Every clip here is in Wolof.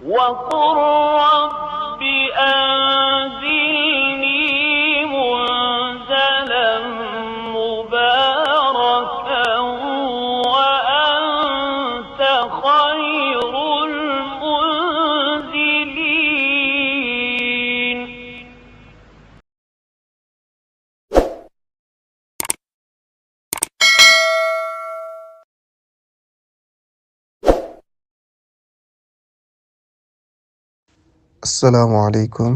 وقل رب أنزلني منزلا مباركا وأنت خير المنزلين. asalaamaaleykum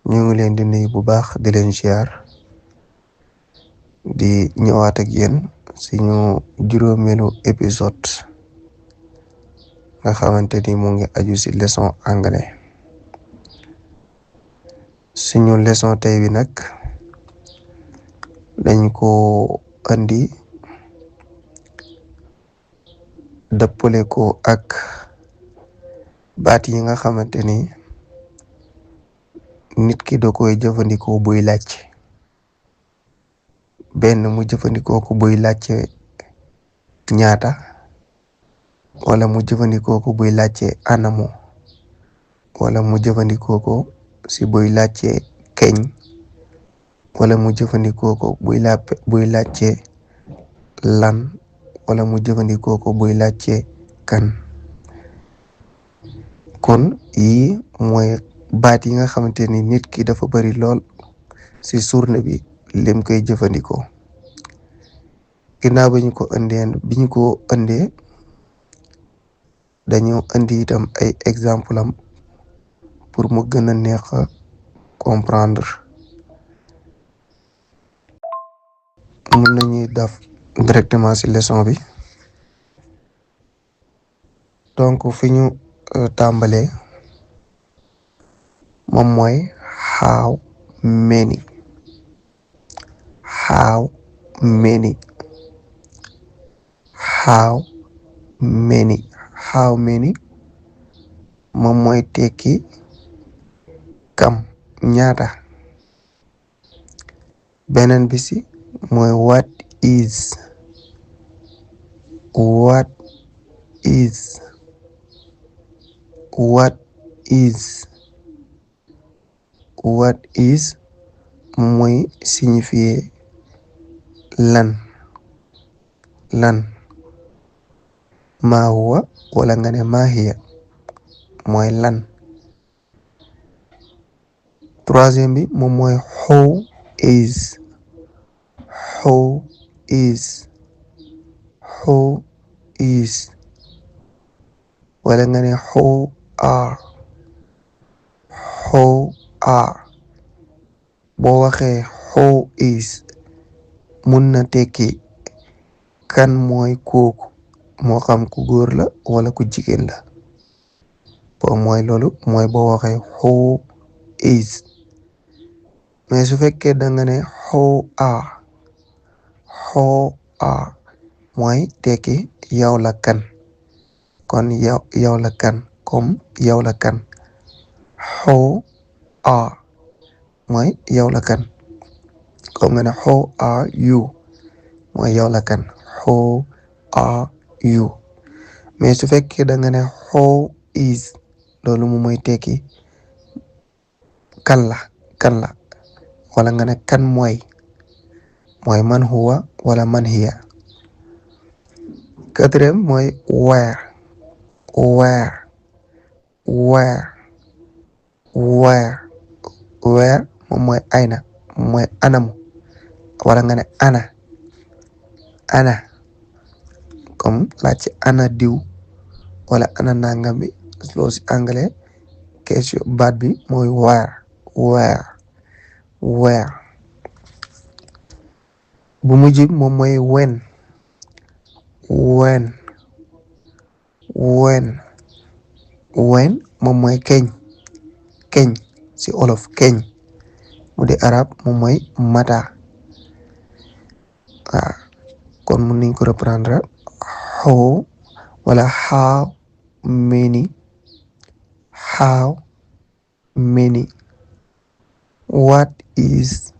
ñu ngi leen di nuyu bu baax di leen ziar di ñëwaat ak yéen suñu juróomeelu épisode nga xamante ni mu ngi aju ci leçon anglais. suñu leçon tey bi nag dañ ko andi dëppale ko ak baat yi nga xamante ni nit ki da koy jëfandikoo buy laajte. benn mu jëfandikoo ko buy laajte ñaata, wala mu jëfandikoo ko buy laajte anamu, wala mu jëfandikoo ko si buy laajte keñ, wala mu jëfandikoo ko buy laajte lan, wala mu jëfandikoo ko buy laajte kan. kon yii mooy baat yi nga xamante ni nit ki dafa bari lool ci journée bi lim koy jëfandikoo. ginnaaw bi ñu ko indee dañu indi itam ay exemple am pour mu gën a neex a comprendre. mën nañuy def directement ci leçon bi. donc fi ñu tàmbalee moom mooy how many. how many how many how many moom mooy tekki kam ñaata. beneen bi ci mooy what is. what is what is what is moom mooy signifier lan. ma huwa wala nga ne ma hiya mooy lan. troisième bi moom mooy how is. how is how is wala nga ne how are. how are boo waxee how is mun na tekki kan mooy kooku, moo xam ku góor la wala ku jigéen la. mooy loolu mooy boo waxee how is. mais su fekkee da nga ne how are mooy tekki yow la kan. kon yow la kan, comme yow la kan. how are mooy yow la kan, comme nga ne how are you mooy yow la kan. how are you. mais su fekkee da nga ne how is loolu moom mooy tekki kan la wala nga ne kan mooy man huwa wala man hiya. quatrième mooy where moom mooy ayna, mooy anamu, wala nga ne ana comme laaj ci ana diw wala ana nangam bi. loolu ci anglais question baat bi mooy where. bu mujj moom mooy when moom mooy keñ ci olof keñ. mu di arab moom mooy mata. kon mun nañ ko reprendre how wala how many what is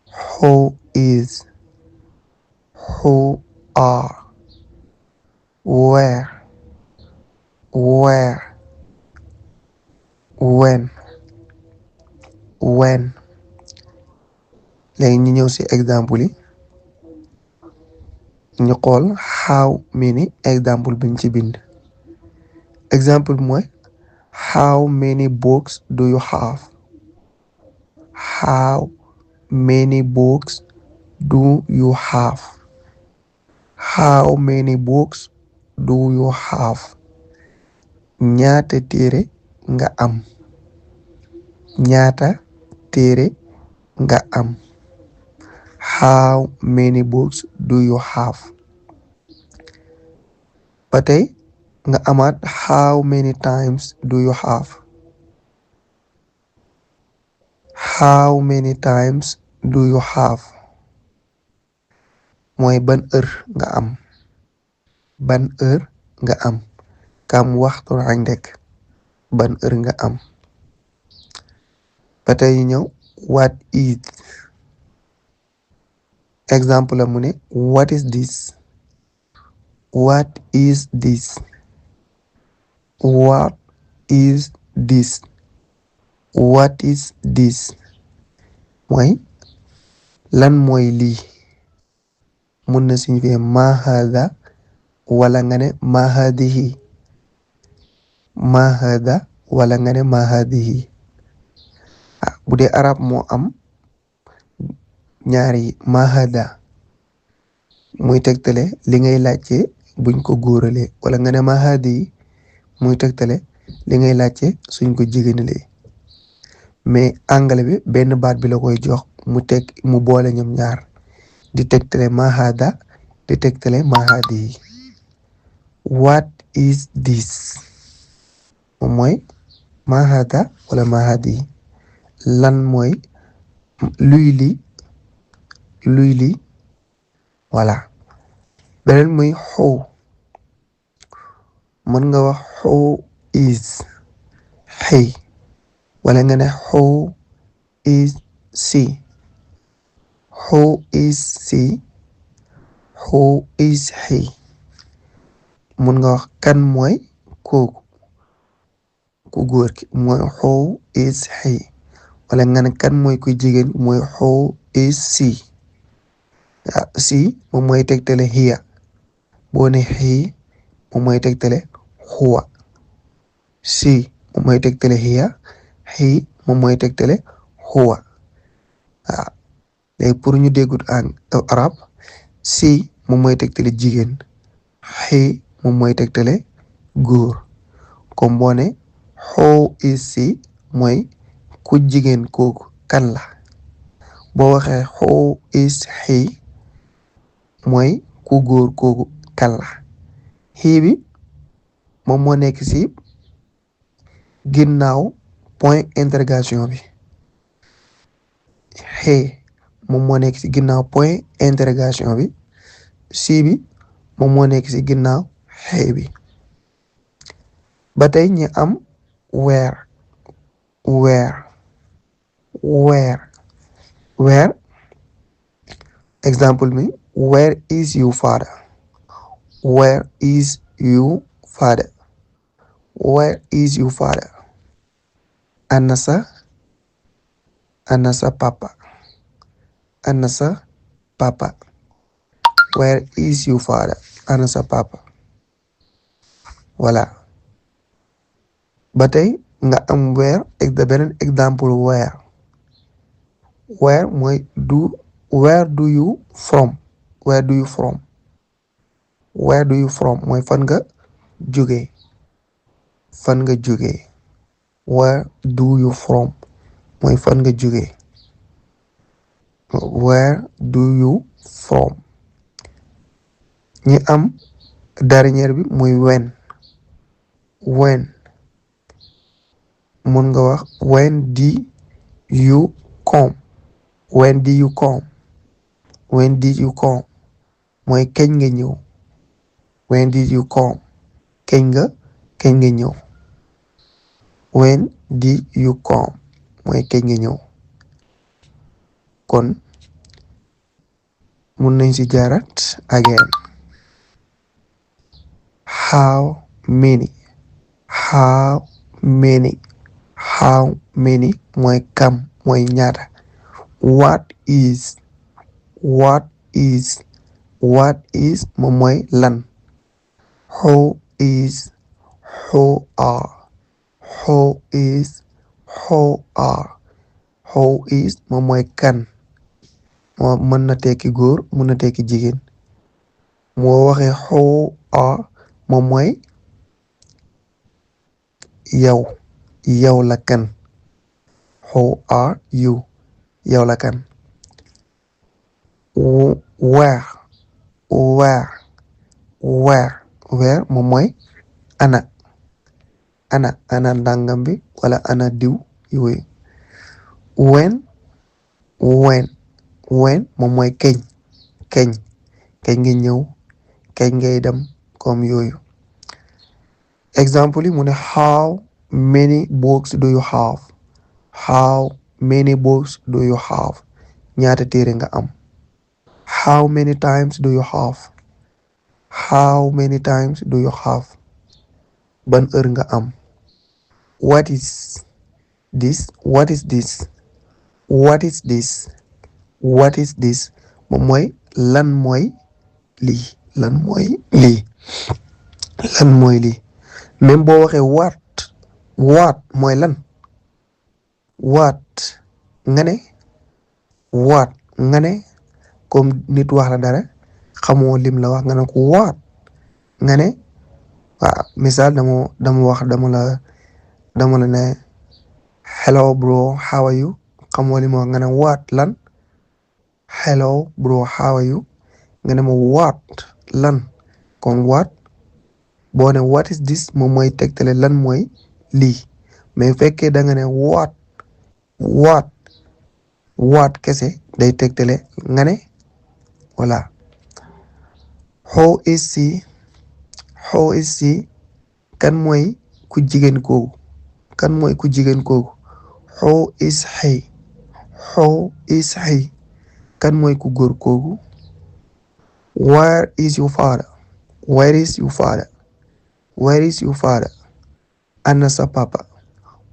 how are where, where, when. léegi ñu ñëw ci exemple yi ñu xool how many exemple biñ ci bind. exemple bi mooy how many books do you have? How many books do you have? How many books do you have? ñaata téere nga am? ñaata téere nga am? How many books do you have? ba tey nga amaat how many times do you have? How many times do you have? mooy ban heure nga am? ban heure nga am? kam waxtu عندك? ban heure nga am? ba tey ñu ñëw what is. exemple la mu ne what is this? what is this? what is this? what is this? mooy lan mooy lii? mun na signifier ma hada wala nga ne ma hadihi. ma hada wala nga ne ma hadihi. bu dee arab moo am ñaari ma hada muy tegtale li ngay laajte buñ ko góoralee wala nga ne ma hadihi muy tegtale li ngay laajte suñ ko jigéenalee. mais anglais bi benn baat bi la koy jox mu boole ñoom ñaar di tegtale ma hada di tegtale ma hadihi. what is this? moom mooy ma hada wala ma hadihi. lan mooy luy li voilà. beneen muy how. mën nga wax how is he wala nga ne how is she? how is she? how is he? mën nga wax kan mooy kooku ku góor ki mooy how is he wala nga ne kan mooy ku jigéen mooy how is she? she moom mooy tegtale hiya. boo ne he moom mooy tegtale huwa. she moom mooy tegtale hiya. he moom mooy tegtale huwa. waaw léegi pour ñu déggut arab she moom mooy tegtale jigéen. he moom mooy tegtale góor. comme boo ne how is she mooy ku jigéen kooku kan la. boo waxee how is he mooy ku góor kooku kan la. he bi moom moo nekk ci ginnaaw point interrogation bi. he moom moo nekk ci ginnaaw point interrogation bi. she bi moom moo nekk ci ginnaaw he bi. ba tey ñu am where. exemple mi where is your father? where is your father? where is your father? ana sa papa? ana sa papa? where is your father? ana sa papa? voilà. ba tey nga am where ak da beneen exemple where mooy where do you from? where do you from? where do you from mooy fan nga jógee. fan nga jógee. where do you from mooy fan nga jógee. where do you from. ñi am dernier bi muy when. mun nga wax when did you come? when did you come? when did you come mooy kañ nga ñëw. when did you come kañ nga ñëw. when did you come mooy kañ nga ñëw. kon mun nañ ci jaaraat again. how many how many how many mooy kam mooy ñaata. what is what is moom mooy lan. who is who are who is moom mooy kan. moo mën na tekki góor mën na tekki jigéen. moo waxee who are moom mooy yow la kan. who are you yow la kan. where moom mooy ana ndàngam bi wala ana diw yooyu. when moom mooy kañ ngi ñëw kañ ngay dem comme yooyu. exemple yi mu ne how many books do you have ñaata téere nga am. how many times do you have ban heure nga am. what is this moom mooy lan mooy lii même boo waxee what mooy lan. what nga ne comme nit wax la dara xamoo lim la wax nga ne ko what nga ne waaw misaal dama la ne hello bro how are you xamoo lim wax nga ne what lan. hello bro how are you nga ne ma what lan. kon what boo ne what is this moom mooy tegtale lan mooy lii. mais fekkee da nga ne what kese day tegtale nga ne voilà. who is she kan mooy ku jigéen kooku. who is he kan mooy ku góor kooku. where is your father ana sa papa.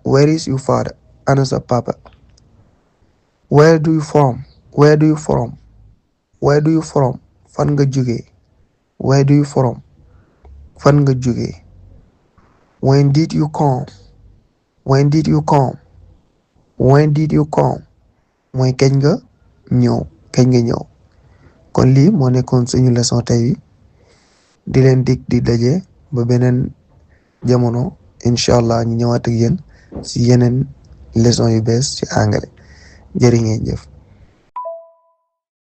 where is your father ana sa papa. where do you from fan nga jógee. when did you come mooy kañ nga ñëw. kon lii moo nekkoon suñu leçon tey bi di leen dig di daje ba beneen jamono incha allah ñu ñëwaat ak yéen si yeneen leçon yu bees ci anglais jërë ngeen jëf.